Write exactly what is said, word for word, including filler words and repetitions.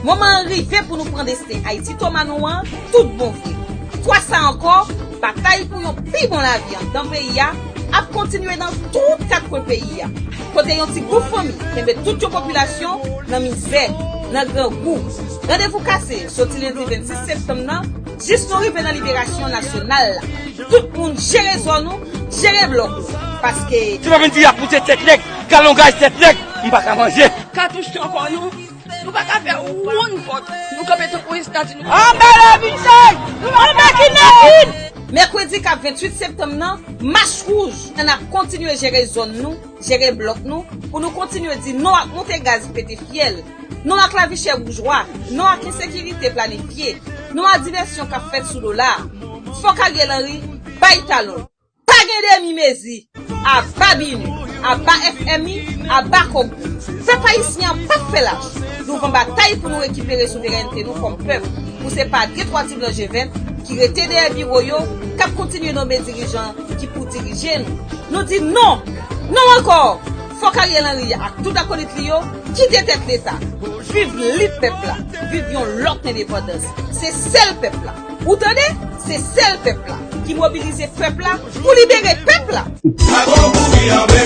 Moman an rive pou nou pran desten Ayiti Toma nou an tout bon vre. Fwa sa ankò, batay pou yon pi bon lavi anndan peyi a ap kontinye nan tout kat kwen peyi a, kote yon ti gwoup fanmi kenbe tout yon popilasyon nan mizè, nan grangou. Randevou kase soti lendi vennsis septanm nan jis nou rive nan liberasyon nasyonal la. Tout moun jere zòn ou, jere blòk ou. Paske si pa vin di y ap pouse tèt nèg, galon gaz tèt nèg, m pa ka manje. Katouch nan kò nou, nou pa ka fè woun vòt. Nou kanpe tankou estati, nou anba la vin chay, nou anba kidnapin. Mèkredi k ap venntuit septanm nan, mach wouj, n ap kontinye jere zòn nou, jere blòk nou, pou nou kontinye di non ak moute gaz pete fyèl, non ak lavichè boujwa, non ak ensekirite planifye, non ak divèsyon k ap fèt sou dola. Fòk Ariel Henry bay talon. Pa gen demi mezi. Aba BINUH, aba FMI, aba Kòk Gwo. Pèp ayisyen an p ap fè lach. Douvan batay pou nou rekipere souverènte nou kòm pèp, pouse pa de twa ti blan G ven ki rete dèyè biwo yo, k ap kontinye nonmen dirijan ki pou dirije nou. Nou di non! Non ankò! Fòk Ariel Henry ak tout akolit li yo kite tèt Leta. Viv lit pèp la! Viv yon lòt endepandans! Se sèl pèp la! Ou tande? Se sèl pèp la ki mobilize pèp la pou libere pèp la! Pa gon kouri anbe,